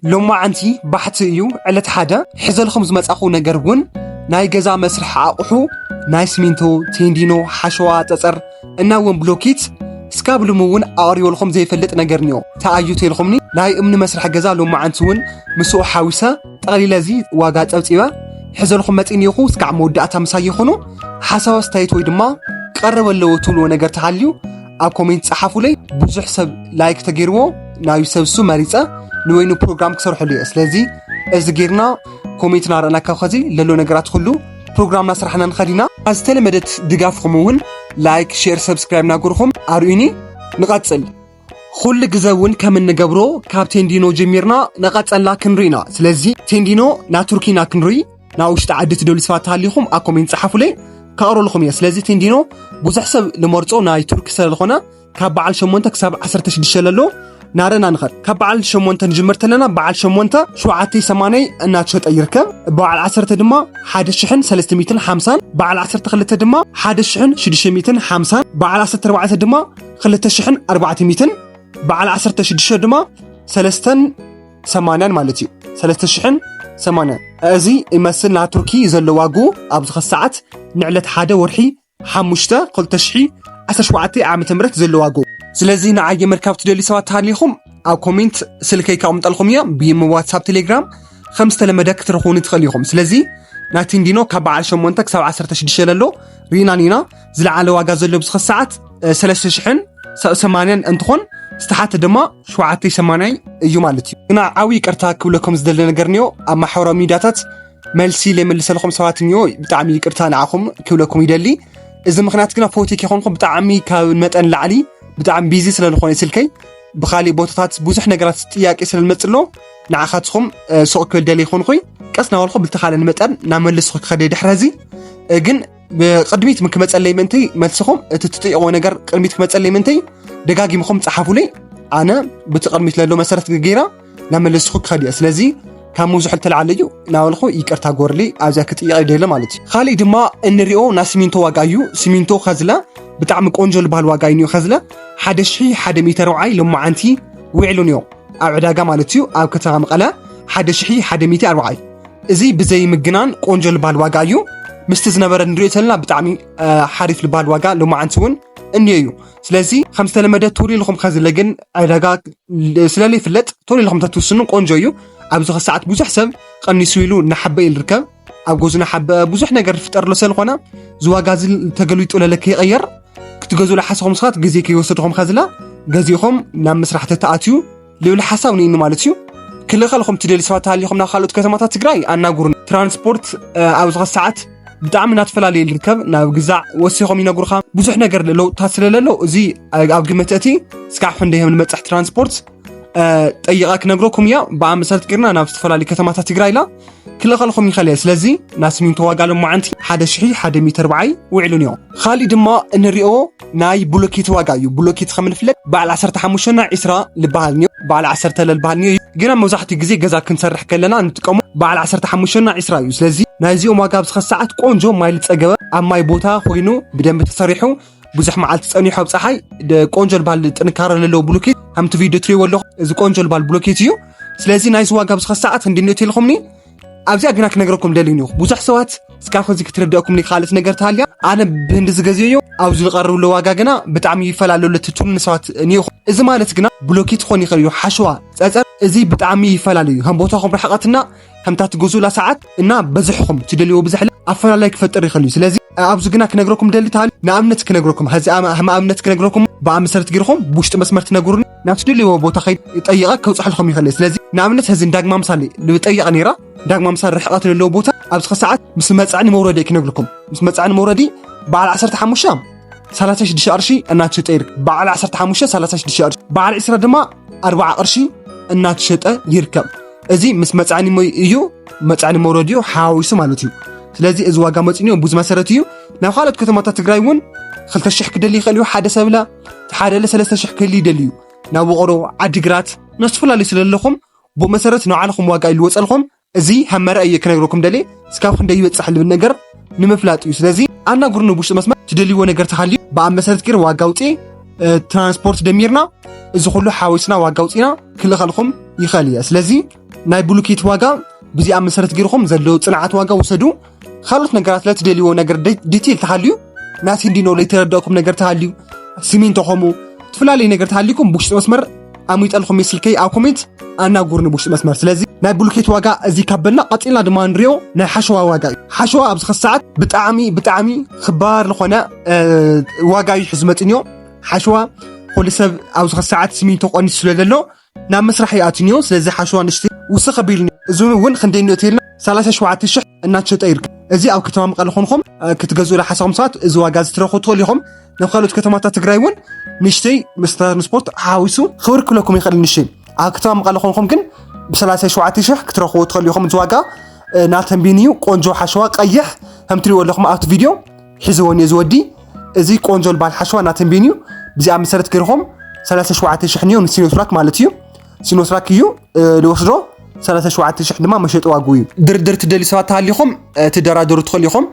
ሎማዓንቲ ባሕቲ እዩ ዕለት ሓደ። ሕዘልኹም ዝመጻኹ ነገር እውን ናይ ገዛ መስርሒ ኣቑሑ፣ ናይ ሲሚንቶ፣ ቴንዲኖ፣ ሓሸዋ፣ ጸጸር እና እውን ብሎኬት እስካብ ሎሚ እውን ኣቕሪበልኹም ዘይፈልጥ ነገር እኒኦ። ተኣዩ ተልኹምኒ ናይ እምኒ መስርሒ ገዛ ሎማዓንቲ እውን ምስኡ ሓዊሰ ጠቕሊለ እዚ ዋጋ ጸብጺበ ሕዘልኹም መጺእ እኒኦኹ። እስካዕ መወዳእታ ምሳይ ይኹኑ። ሓሳብ ኣስተያየት ወይ ድማ ቀረበ ኣለዎ ትብልዎ ነገር ተሃልዩ ኣብ ኮሜንት ጸሓፉለይ። ብዙሕ ሰብ ላይክ ተገይርዎ ናዩ ሰብ እሱ መሪጸ ንወይኑ ፕሮግራም ክሰርሐሉ እየ። ስለዚ እዚ ጌርና ኮሜንት ናረእና ካብ ኸዚ ለሎ ነገራት ኩሉ ፕሮግራምና ስራሕና ንኸዲና። ዝተለመደት ድጋፍኹም እውን ላይክ፣ ሼር፣ ሰብስክራይብ ናገርኹም ኣርእዩኒ። ንቐጽል። ኩሉ ግዘ እውን ከም እንገብሮ ካብ ቴንዲኖ ጀሚርና ነቐጸልና ክንርኢና። ስለዚ ቴንዲኖ ናብ ቱርኪና ክንርኢ ናብ ውሽጢ ዓዲ ትደልዩ ሰባት ተሃሊኹም ኣብ ኮሜንት ጸሓፉለይ ከቕረልኹም እየ። ስለዚ ቴንዲኖ ብዙሕ ሰብ ልመርጾ ናይ ቱርኪ ስለዝኾነ ካብ በዓል ሸሞንተ ክሳብ ዓሰርተ ሽዱሽተ ለሎ ናረና ንኸድ። ካብ በዓል ሸሞንተ ንጅምር ተለና በዓል ሸሞንተ ሸውዓተ ሰማንያ እናተሸጠ ይርከብ። በዓል ዓሰርተ ድማ ሓደ ሽሕን ሰለስተ ሚእትን ሓምሳን፣ በዓል ዓሰርተ ክልተ ድማ ሓደ ሽሕን ሽዱሽተ ሚእትን ሓምሳን፣ በዓል ዓሰርተ ኣርባዕተ ድማ ክልተ ሽሕን ኣርባዕተ ሚእትን፣ በዓል ዓሰርተ ሽዱሽተ ድማ ሰለስተን ሰማንያን ማለት እዩ። ሰለስተ ሽሕን ሰማንያን። እዚ ይመስል ናይ ቱርኪ ዘሎ ዋጉ ኣብዚ ኸ ሰዓት ንዕለት ሓደ ወርሒ ሓሙሽተ ክልተ ሽሕን ዓሰርተ ሸውዓተን ዓመተ ምህረት ዘሎ ዋጉ። ስለዚ ንዓየ ምርካብ ትደልዩ ሰባት ተሃሊኹም ኣብ ኮሜንት ስልከይ ከቕምጠልኩም እየ። ብይም ዋትሳፕ፣ ቴሌግራም ከም ዝተለመደ ክትረኽቡኒ ትኽእል ኢኹም። ስለዚ ናይ ቴንዲኖ ካብ በዓል ሸሞንተ ክሳብ ዓሰርተ ሽዱሽተ ለሎ ርኢናን ኢና። ዝለዓለ ዋጋ ዘሎ ኣብዚ ኸ ሰዓት ሰለስተ ሽሕን ሰማንያን እንትኾን ዝተሓተ ድማ ሸውዓተ ሰማንያ እዩ ማለት እዩ። ግና ዓብዪ ይቅርታ ክብለኩም ዝደለ ነገር እኒኦ ኣብ ማሕበራዊ ሚዲያታት መልሲ ለይመልሰልኩም ሰባት እኒኦ ብጣዕሚ ይቅርታ ንዓኹም ክብለኩም ይደሊ። እዚ ምኽንያት ግና ፎቴክ ይኾንኩም ብጣዕሚ ካብ መጠን ላዕሊ ብጣዕሚ ቢዚ ስለዝኾነ ስልከይ ብኻሊእ ቦታታት ብዙሕ ነገራት ጥያቄ ስለዝመጽእ ኣሎ ንዓኻትኩም ሱቕ ክብል ደለ ይኾንኩይ ቀስ ናበልኩ ብልተኻለን መጠን ናመልስኹ ክኸደ ድሕረዚ ግን ብቅድሚት ክመጸለይ ምንተይ መልስኹም እቲ ትጥይቕዎ ነገር ቅድሚት ክመጸለይ ምንተይ ደጋጊምኹም ጸሓፉለይ። ኣነ ብቲ ቅድሚት ለሎ መሰረት ገይራ ናመለስኹ ክኸድ እየ። ስለዚ ካብ ምብዝሑ ልተላዓለ እዩ ናበልኹ ይቅርታ ጎርሊ ኣብዚኣ ክጥይቕ ይደለ ማለት እዩ። ካሊእ ድማ እንሪኦ ናይ ሲሚንቶ ዋጋ እዩ። ሲሚንቶ ኸዝለ ብጣዕሚ ቆንጆ ልበሃል ዋጋ እዩ ከዝለ ሓደ ሽሒ ሓደ ሚእቲ ኣርብዓይ ሎማዓንቲ ውዒሉ እኒኦ ኣብ ዕዳጋ ማለት እዩ ኣብ ከተማ መቐለ ሓደ ሽሒ ሓደ ሚእቲ ኣርብዓይ። እዚ ብዘይ ምግናን ቆንጆ ልበሃል ዋጋ እዩ። ምስቲ ዝነበረ ንሪኦ ተለና ብጣዕሚ ሓሪፍ ልበሃል ዋጋ ሎማዓንቲ እውን እኒኦ እዩ። ስለዚ ከም ዝተለመደ ቶሎ ኢልኹም ከዝለ ግን ዕዳጋ ስለለይፍለጥ ቶሎ ኢልኹም ተትውስኑ ቆንጆ እዩ። ኣብዚ ኸ ሰዓት ብዙሕ ሰብ ቀኒሱ ኢሉ እናሓበ እዩ ዝርከብ። ኣብ ገዙ እናሓበ ብዙሕ ነገር ዝፍጠር ኣሎ ስለዝኾነ ዝዋጋ እዚ ተገልቢጡ ለለ ከይቐየር ክትገዝኡ ለሓሰኹም ሰባት ግዜ ከይወሰድኹም ከዝላ ገዚእኹም ናብ ምስራሕ ተተኣትዩ ልብል ሓሳብ ንኢኒ ማለት እዩ። ክልኸልኹም ትደሊ ሰባት ተሃሊኹም ናብ ካልኦት ከተማታት ትግራይ ኣናጉሩን። ትራንስፖርት ኣብዚ ኸ ሰዓት ብጣዕሚ እናተፈላለየ ይርከብ። ናብ ግዛዕ ወሲኾም ይነግሩኻ። ብዙሕ ነገር ለውጥታት ስለለሎ እዚ ኣብ ግምት እቲ እስካዕ ክንደይ ከም ንመፅሕ ትራንስፖርት ጠይቓ ክነግረኩም እያ። ብኣመሰረት ጌርና ናብ ዝተፈላለዩ ከተማታት ትግራይ ኢላ ክልኸልኹም ይኸእል እየ። ስለዚ ናይ ሲሚንቶ ዋጋ ሎማዓንቲ ሓደ ሽሒ ሓደ ሚእቲ ኣርብዓይ ውዒሉ እኒኦ። ካሊእ ድማ እንሪኦ ናይ ብሎኬት ዋጋ እዩ። ብሎኬት ከም ንፍለጥ በዓል ዓሰርተ ሓሙሽተ እና ዒስራ ልበሃል እኒኦ። በዓል ዓሰርተ ለልበሃል እኒኦ እዩ። ግና መብዛሕትኡ ግዜ ገዛ ክንሰርሕ ከለና እንጥቀሞ በዓል ዓሰርተ ሓሙሽተ እና ዒስራ እዩ። ስለዚ ናይዚኦም ዋጋ ኣብዚ ኸ ሰዓት ቆንጆ ማይ ልፀገበ ኣብ ማይ ቦታ ኮይኑ ብደንቢ ተሰሪሑ ብዙሕ መዓልቲ ጸኒሑ ኣብ ጸሓይ ቆንጆ ልባል ጥንካረ ለለዎ ብሎኬት ከምቲ ቪድዮ ትሪእዎ ኣለኹ። እዚ ቆንጆ ልባል ብሎኬት እዩ። ስለዚ ናይዚ ዋጋ ኣብዚ ኸ ሰዓት ክንዲ ንእቲ ኢልኹምኒ ኣብዚኣ ግና ክነግረኩም ደልዩ እኒኹ። ብዙሕ ሰባት እስካብ ኸዚ ክትርድአኩም ካልኦት ነገር ተሃልያ ኣነ ብህንዲ ዝገዝዮ ኣብዚ ዝቐርብሎ ዋጋ ግና ብጣዕሚ ይፈላለ ኣሎ ትትሉ ንሰባት እኒኹ። እዚ ማለት ግና ብሎኬት ክኾን ይኽእል እዩ፣ ሓሸዋ፣ ጸጸር፣ እዚ ብጣዕሚ ይፈላለ እዩ። ከም ቦታኹም ርሕቐትና ከምታ ትገዝኡላ ሰዓት እና በዝሕኹም ትደልይዎ ብዝሕለ ኣፈላላይ ክፈጥር ይኽእል እዩ። ስለዚ ኣብዚ ግና ክነግረኩም ደሊ ተሃልዩ ንኣብነት ክነግረኩም፣ ኸዚ ኣም-፣ ከም ኣብነት ክነግረኩም ብኣመሰረት ገይርኹም ብውሽጢ መስመር ትነግሩኒ ናብ ትደልይዎ ቦታ ኸይድ ጠይቐ ከውፅሐልኩም ይኽእል እየ። ስለዚ ንኣብነት ኸዚ ንዳግማ ምሳሌ ልጠይቐ ነይራ ዳግማ ምሳሌ ርሕቐት ዘለዎ ቦታ ኣብዚ ኸ ሰዓት ምስ መፅዕኒ መውረዲ ክነግርኩም። ምስ መፅዕኒ መውረዲ በዓል ዓሰርተ ሓሙሽተ ሰላሳ ሽዱሽተ ቅርሺ እናተሸጠ ይርከብ። በዓል ዓሰርተ ሓሙሽተ ሰላሳ ሽዱሽተ ቅርሺ፣ በዓል ዒስራ ድማ ኣርባዓ ቅርሺ እናተሸጠ ይርከብ። እዚ ምስ መፅዕኒ መ-፣ እዩ፣ መፅዕኒ መውረዲኡ ሓዋዊሱ ማለት እዩ። ስለዚ እዚ ዋጋ መፂኒዮ ብዙ መሰረት እዩ። ናብ ካልኦት ከተማታት ትግራይ እውን ክልተ ሽሕ ክደሊ ይኽእል እዩ ሓደ ሰብ ለ፣ ሓደ ለ ሰለስተ ሽሕ ክህሊ ይደሊ እዩ። ናብ ውቕሮ፣ ዓዲግራት፣ ናብ ዝተፈላለዩ ስለ ዘለኹም ብኡ መሰረት ንባዕልኹም ዋጋ ኢሉ ወፀልኹም። እዚ ሃብ መርኣይ እየ ክነግረኩም ደልየ፣ እስካብ ክንደይ ይበፅሕ ልብል ነገር ንምፍላጥ እዩ። ስለዚ ኣናግሩኒ ብውሽጢ መስመር ትደልይዎ ነገር ተሃልዩ ብኣብ መሰረት ገይረ ዋጋ ኣውፅኤ፣ እ፣ ትራንስፖርት ደሚርና እዚ ኩሉ ሓዊስና ዋጋ ኣውፂና ክልኸልኩም ይኽእል እየ። ስለዚ ናይ ብሉኬት ዋጋ ብዚኣ መሰረት ገይርኹም ዘለዉ ጽንዓት ዋጋ ውሰዱ። ካልኦት ነገራት ለትደልይዎ ነገር ዲ- ዲቴል ተሃልዩ፣ ናቲ እንዲኖ ለይተረዳእኩም ነገር ተሃልዩ፣ ሲሚንቶ ከምኡ ትፈላለዩ ነገር ተሃልዩኩም ብውሽጢ መስመር ኣሚጠልኩም ምስልከይ ኣብ ኮሜንት ኣናጉርኒ ብውሽጢ መስመር። ስለዚ ናይ ብሉኬት ዋጋ እዚ ካብ በልና ቀጺልና ድማ ንሪኦ ናይ ሓሸዋ ዋጋ እዩ። ሓሸዋ ኣብዚ ሰዓት ብጣዕሚ ብጣዕሚ ክባር ዝኾነ ዋጋ እዩ ሒዙ መጽንዮ። ሓሸዋ ኩሉ ሰብ ኣብዚ ሰዓት ሲሚንቶ ቀኒሱ ስለ ዘሎ ናብ ምስራሕ ይኣትንዮ። ስለዚ ሓሸዋ ንሽቲ ውስኽ ኣቢልኒ። እዚ እውን ክንደይ ንእትልና ሰላሳ ሸውዓተ ሽሕ እናተሸጠ ይርከብ። እዚ ኣብ ከተማ መቐለ ኮንኹም ክትገዝኡ ሓሳኹም ሰባት እዚ ዋጋ እዚ ትረኽቡ ትኽእሉ ኢኹም። ናብ ካልኦት ከተማታት ትግራይ እውን ንሽተይ ምስ ትራንስፖርት ሓዊሱ ክብርክለኩም ይኽእል። ንሽተይ ኣብ ከተማ መቐለ ኮንኹም ግን ብ ሰላሳ ሸውዓተ ሽሕ ክትረኽቡ ትኽእሉ ኢኹም። እዚ ዋጋ ናተንቢን እዩ። ቆንጆ ሓሸዋ ቀይሕ ከም ትሪእዎ ኣለኹም ኣብቲ ቪድዮ ሒዝዎ እኒኦ እዚ ወዲ። እዚ ቆንጆ ልባል ሓሸዋ ናተንቢን እዩ። ብዚኣ መሰረት ገይርኹም ሰላሳ ሸውዓተ ሽሕ ንዮ ንሲኖትራክ ማለት እዩ። ሲኖትራክ እዩ ልወስዶ። ሰላሳ ሸውዓተ ሽሕ ድማ መሸጢ ዋግኡ እዩ። ድርድር ትደልዩ ሰባት ተሃሊኹም ትደራደሩ ትኽእሉ ኢኹም።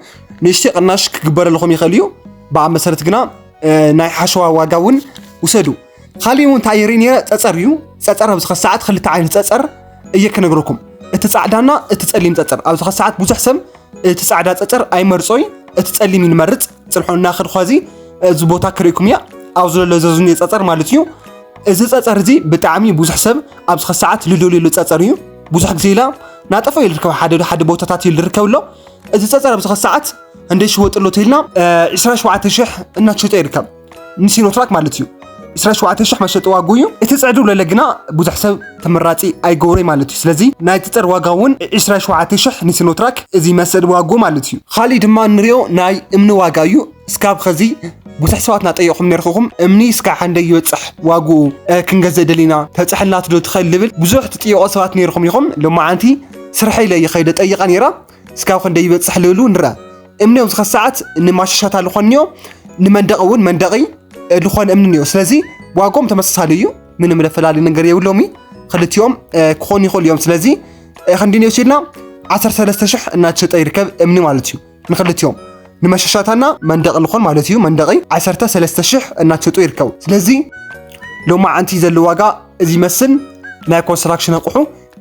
ንእሽተይ ቅናሽ ክግበረልኹም ይኽእል እዩ። ብኣብ መሰረት ግና ናይ ሓሸዋ ዋጋ እውን ውሰዱ። ካሊእ እውን እንታይ ይርኢ ነይረ? ጸጸር እዩ። ጸጸር ኣብዚ ኸሰዓት ክልተ ዓይነት ጸጸር እየ ክነግረኩም። እቲ ጻዕዳና እቲ ጸሊም ጸጸር። ኣብዚ ኸሰዓት ብዙሕ ሰብ እቲ ጻዕዳ ጸጸር ኣይመርጾይ፣ እቲ ጸሊም ይንመርጽ። ጽንሑ እናኸድኳ እዚ፣ እዚ ቦታ ክርእይኩም እያ። ኣብዚ ዘሎ ዘዙኒ ጸጸር ማለት እዩ። እዚ ጸጸር እዚ ብጣዕሚ ብዙሕ ሰብ ኣብዚ ኸሰዓት ልደልየሉ ጸጸር እዩ። ብዙሕ ግዜ ኢላ ናጠፈ ይልርከብ፣ ሓደ ሓደ ቦታታት ይልርከብ ኣሎ። እዚ ጸጸር ኣብዚ ኸሰዓት እንደ ሽወጥሎ ተይልና ዕስራ ሸውዓተ ሽሕ እናተሸጠ ይርከብ። ንሲኖትራክ ማለት እዩ። ዕስራ ሸውዓተ ሽሕ መሸጢ ዋጉ እዩ። እቲ ጽዕዱ ለለ ግና ብዙሕ ሰብ ተመራጺ ኣይገብሮይ ማለት እዩ። ስለዚ ናይ ትጸር ዋጋ እውን ዕስራ ሸውዓተ ሽሕ ንሲኖትራክ እዚ መሰድ ዋጉ ማለት እዩ። ካሊእ ድማ ንሪኦ ናይ እምኒ ዋጋ እዩ። እስካብ ኸዚ ብዙሕ ሰባት ናጠየኹም ነርኹኹም እምኒ እስካ ሓንደ ይበጽሕ ዋጉኡ ክንገዘእ ደሊና ተብጽሐልና ትዶ ትኽእል ልብል ብዙሕ ትጥየቆ ሰባት ነርኹም ኢኹም። ሎማዓንቲ ስርሐ ኢለ ይኸይደ ጠይቃ ነይራ። እስካብ ክንደይ ይበጽሕ ልብሉ ንርኣ። እምኒ ኣብዚ ኸሰዓት ንማሸሻታ ልኾንዮ ንመንደቕ እውን መንደቒ ልኾን እምኒ ንዮ። ስለዚ ዋጎም ተመሳሳሊ እዩ። ምንም ለፈላለዩ ነገር የብሎም እዩ። ክልቲኦም ክኾኑ ይኽእሉ እዮም። ስለዚ ክንዲ ንዮ ሲልና ዓሰርተ ሰለስተ ሽሕ እናተሸጠ ይርከብ እምኒ ማለት እዩ። ንክልቲኦም ንመሸሻታና መንደቕ ልኾን ማለት እዩ። መንደቒ ዓሰርተ ሰለስተ ሽሕ እናተሸጡ ይርከቡ። ስለዚ ሎማዓንቲ ዘሎ ዋጋ እዚ ይመስል። ናይ ኮንስትራክሽን ኣቑሑ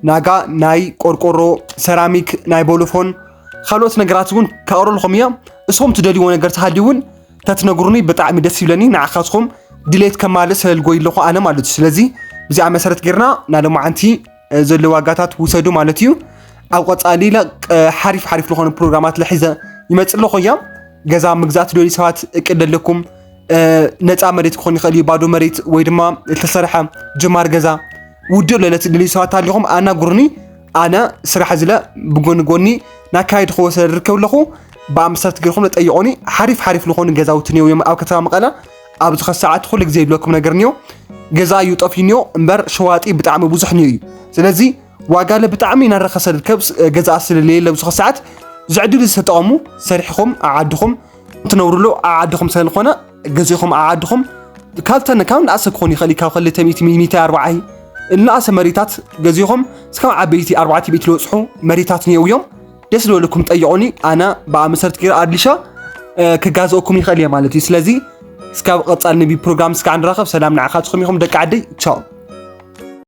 ናጋ ናይ ቆርቆሮ፣ ሰራሚክ፣ ናይ ቦሎፎን ካልኦት ነገራት እውን ከቕርልኹም እያ። እስኹም ትደልይዎ ነገር ተሃልዩ እውን ተትነግሩኒ ብጣዕሚ ደስ ይብለኒ። ንዓኻትኩም ድሌት ከማልእ ስለልጎይ ኣለኹ ኣነ ማለት እዩ። ስለዚ ብዚኣ መሰረት ጌርና ናይ ሎማዓንቲ ዘሎ ዋጋታት ውሰዱ ማለት እዩ። ኣብ ቀጻሊ ኢለ ሓሪፍ ሓሪፍ ዝኾነ ፕሮግራማት ለሒዘ ይመጽእ ኣለኹ እያ። ገዛ ምግዛእ ትደልዩ ሰባት እቅድ ኣለኩም ነፃ መሬት ክኾን ይኽእል እዩ፣ ባዶ መሬት ወይ ድማ ዝተሰርሐ ጅማር ገዛ ውድእ ለለት ትደልዩ ሰባት ኣሊኹም ኣናግሩኒ። ኣነ ስራሕ ዝለ ብጎኒ ጎኒ ናካይድ ክወሰ ርከብ ኣለኹ። ብኣምሳት ገርኹም ለጠይቆኒ ሓሪፍ ሓሪፍ ዝኾኑ ገዛውቲ ነው እዮም ኣብ ከተማ መቐለ። ኣብዚ ኸሰዓት ኩሉ ግዜ ይብለኩም ነገር ንዮ ገዛ እዩ ጠፊ ንዮ እምበር ሸዋጢ ብጣዕሚ ብዙሕ ንዮ እዩ። ስለዚ ዋጋ ለ ብጣዕሚ እናረኸሰ ልርከብ ገዛ ስለለየ ለብዚ ኸሰዓት ዝዕድል ዝተጠቐሙ ሰሪሕኹም ኣዓድኹም እንትነብሩሉ ኣዓድኹም ስለዝኾነ ገዚኹም ኣዓድኹም ካብ ተን ካብ ንኣሰ ክኾን ይኽእል ካብ ክልተ ሚእቲ ሚእቲ ኣርባዓይ ንኣሰ መሬታት ገዚኹም እስካብ ዓበይቲ ኣርባዕተ ሚእቲ ዝበፅሑ መሬታት ንየው እዮም። ደስ ዝበለኩም ጠይቑኒ። ኣነ ብኣመሰርት ገይረ ኣድሊሻ ክጋዘእኩም ይኽእል እየ ማለት እዩ። ስለዚ እስካብ ቐፃል ንቢ ፕሮግራም እስካዕ ንራኸብ። ሰላም ንዓኻትኩም ይኹም ደቂ ዓደይ። ቻው።